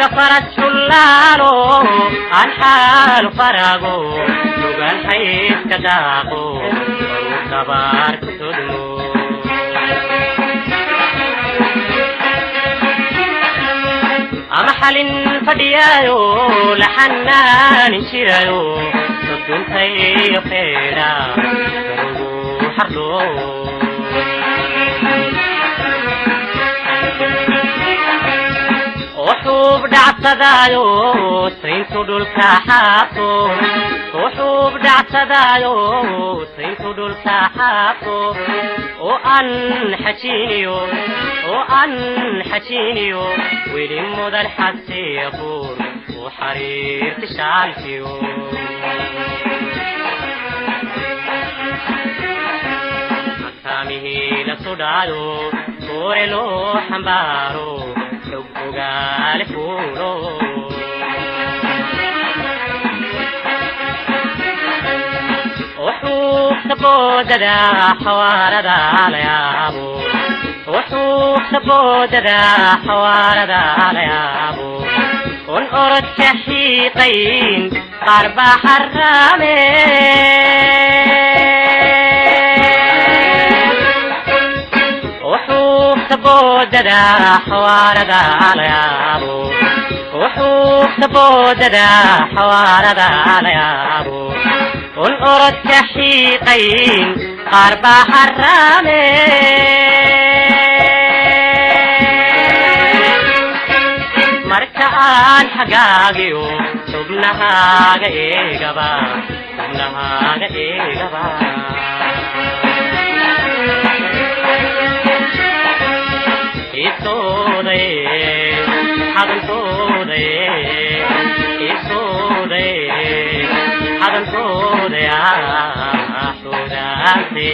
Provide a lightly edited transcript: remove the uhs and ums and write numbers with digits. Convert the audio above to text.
Sida faras xullaalo aan xaalu faraago, nugaal xayska daaqo, baruu tabaar ku sodmo. Ama xalin fadhiyaayo la xanaanin jirayo, soduntayo feedha garugu xardho. Oo xuub dhacsadaayo sayntu dhulka xaabto, oo xuub dhacsadaayo sayntu dhulka xaabto, oo aan xajiiniyo, oo aan xajiiniyo weli mudan xasiyabuur oo xariirti shaalkiyo. Makaamihii la sudhaayo toore loo xambaaro, xog ogaale fuulo. Oo xuugta boodada xawaarada la yaabo, oo xuugta boodada xawaarada la yaabo, on orodka xiiqayn qaar baa xaraame. Oo xuugta boodada xawaarada la yaabo, oo xuugta boodada xawaarada la yaabo, on orodka xiiqayn qaar baa xaraame. Marka aan xagaagiyo xubnahaaga eegaba, xubnahaaga eegaba, xiisoodaye xadantoodaye, xiisoodaye xadantooda xoodaante.